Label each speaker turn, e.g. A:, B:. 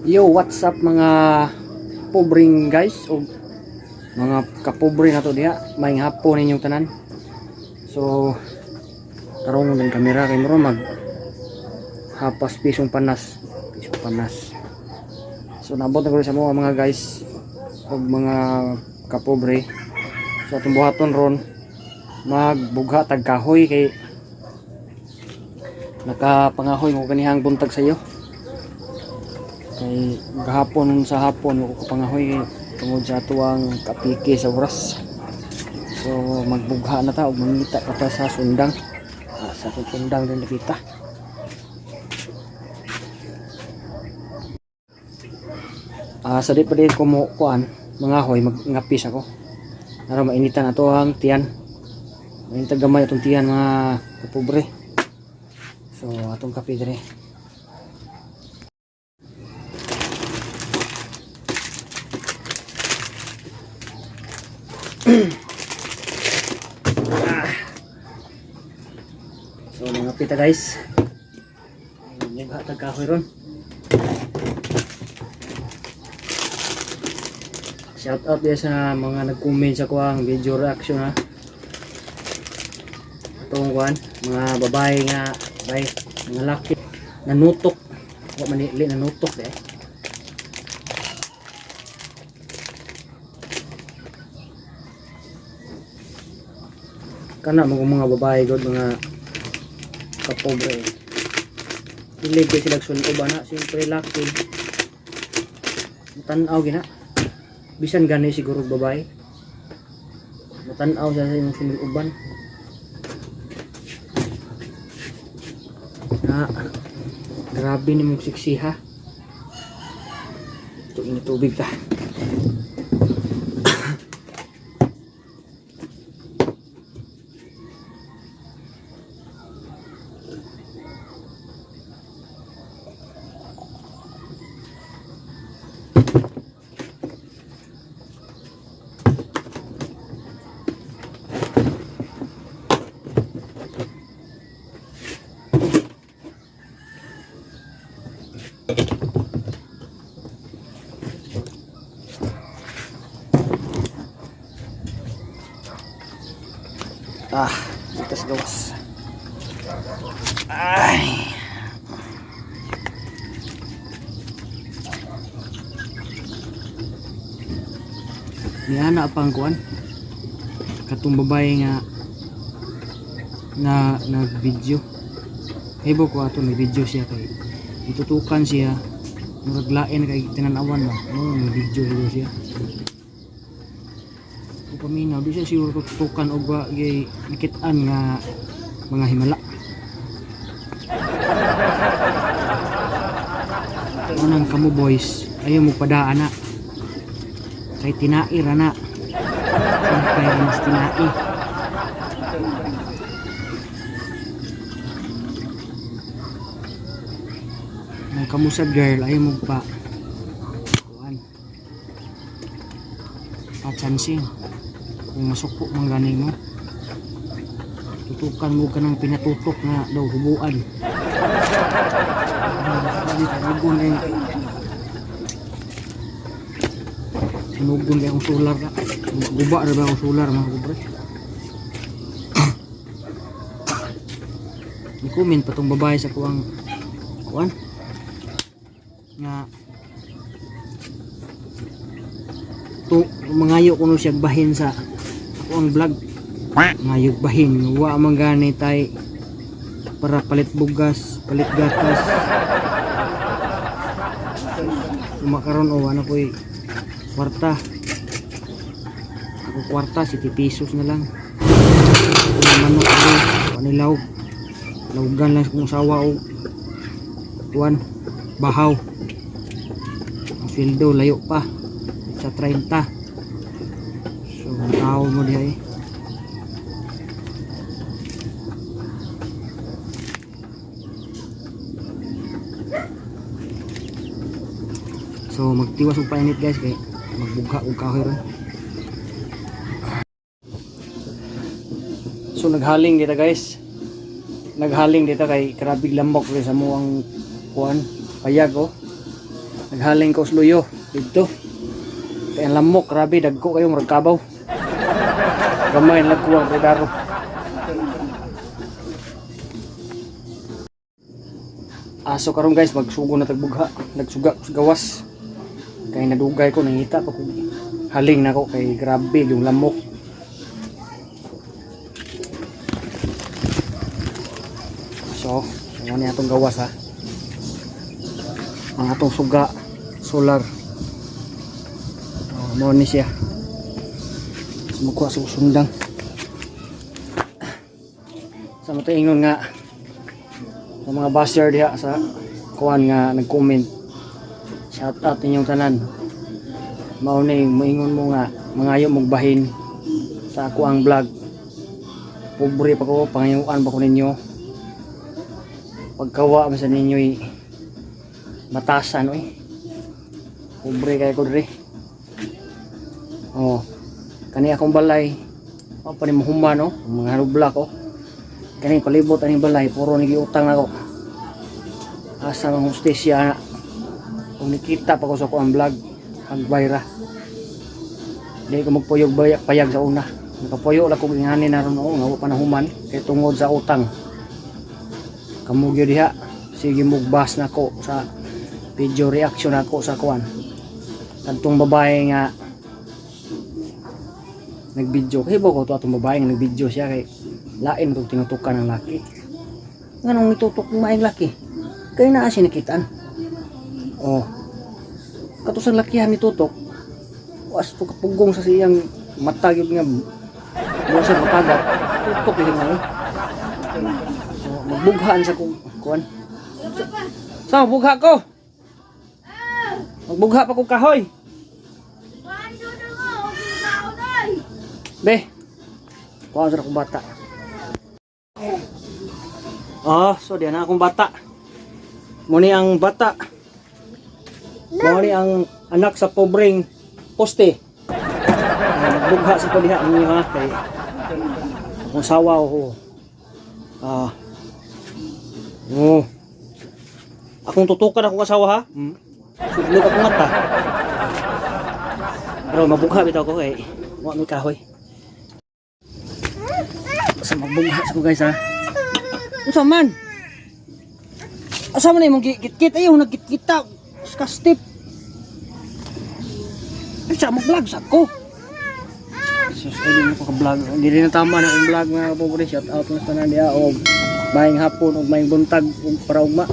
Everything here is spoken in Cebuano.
A: Yo, what's up, mga pobreng guys o mga kapobre na to diha. Maayong hapon ninyong tanan. So, tarong ng kamera kay muro mag hapas pisong panas, pisong panas. So nabot na ko sa mga guys o mga kapobre. So atong buhaton ron, magbugha tag kahoy kay nakapangahoy mo ganihang buntag sa iyo. Kay gahapon sa hapon mo ko pangahoy kay tungod sa atuang kapiki sa oras. So magbugha na ta og mangita pa ta sa sundang. Ah, sa atong sundang din nakita. Ah, sa di pa din ko mo kuan mangahoy, magngapis ako. Aron mainitan ato ang tiyan. Mainitan gamay atong tiyan, mga kapobre. So atong kape dire. So mga pita, guys. Mugha tag kahoy ron. Shout out diya sa mga nag-comment sa kuang video reaction ha. Atong kuan, mga babae nga bay, mga laki nanutok. Wa man ni nanutok eh. Kana mga mga babae god, mga kapobre. Dili kay sila sunob ana, siyempre laki. Mutanaw gina. Bisan gani siguro babae. Mutanaw siya sa imong sinuoban. Na grabe ni mong siksiha. Ito ini tubig ta. Ah, dito sa gawas. Ay. Niana pang kuan. Katong babae nga na nag-video. Hibo ko ato nag-video siya kay itutukan siya. Murag lain kay tinanawan ba. Oh, nag-video hibo siya. Kung paminaw, di siya siguro tutukan og wa gyud nakit-an nga mga himala. Unang kamo boys, ayaw mo padaan na. Kay tinai ra na. Sampay ra mas tinai. Nang kamo sa girl, ayaw mo pa kuan. Pa chancing. Kung masuko man gani mo. Tutukan mo ka ng pinatutok nga daw hubuan. Tanugon kay tanugon kay akong solar na. Guba ra ba akong solar, mga kubre? May comment pa tong babae sa kuang kuan nga to mangayo kuno siya bahin sa ako ang vlog, ngayo bahin, wa man gani tay para palit bugas, palit gatas. Kumakaron o ano ko'y kwarta. Ako kwarta 7 pesos na lang. Kung manok ko panilaw, laugan lang kung sawa o kuan bahaw. Ang sweldo layo pa sa 30. So tao mo diha eh. So magtiwas og painit, guys, kay magbugha og kahoy ron. So naghaling dito, guys. Naghaling dito kay grabe lambok kay sa mo ang kuan payag oh. Naghaling ko usluyo dito. Kay ang lamok, grabe, dagko kayo, murag kabaw. Gamay lang ko ang regaro. Aso karon guys, magsugo na tagbugha. Nagsuga ko sa gawas. Kay nadugay ko, nangita pa ko. Haling na ko kay grabe yung lamok. So, ano niya atong gawas ha? Ang atong suga, solar. Oh, mao ni siya. So, magkuha sa sundang. Sa mga ingon nga sa mga basher diha sa kuan nga nag-comment. Shout out inyong tanan. Mao ni moingon mo nga mangayo mong bahin sa ako ang vlog. Pobre pa ko, pangayuan pa ko ninyo. Pagkawa man sa ninyo matasan oy. Pobre kay ko diri. Oh. Kani akong balay. Wa pa ni mahuman no, ang mga rubla ko. Kani palibot aning balay, puro ni giutang nako. Asa ang hustisya na. Kung nikita pa ko sa kuang vlog, hagbay ra. Di ko magpuyog payag sa una. Nakapuyo lang kong ingani na ron oo, nga wa pa nahuman kay tungod sa utang. Kamugyo diha, sige mugbas na ko sa video reaction ako sa kuan. Kadtong babae nga nagvideo kay ko to atong babae nga nagvideo siya kay lain tong tinutukan ng laki. Nganong nitutok ng maayong laki? Kay naa siya nakitaan. Oh. Katusan lakihan ni tutok. Was to kapugong sa siyang mata gyud nga mo sa matagat. Tutok gyud nga. Eh. So, magbughaan sa kung kuan. Sa magbugha ko. Magbugha pa kong kahoy. Be. Kuha sa akong bata. Oh, so diyan na akong bata. Muni ang bata. Muni ang anak sa pobreng poste. Ah, magbugha sa ko diha ninyo ha kay akong sawa ko. Ah. Oh. Akong tutukan akong asawa ha. Sudlog akong mata. Pero mabugha bitaw ko kay wa may kahoy. Sa magbugha sa ko guys ha. Unsa man? Asa man imong gikit ayo nagkit-kita ka step. Ay, sa mag-vlog sa ko. Sus, ay di mo ko ka-vlog. Hindi rin na tama na akong vlog, mga kapobre. Shout out na sa tanan diha og maayong hapon og maayong buntag og para ugma.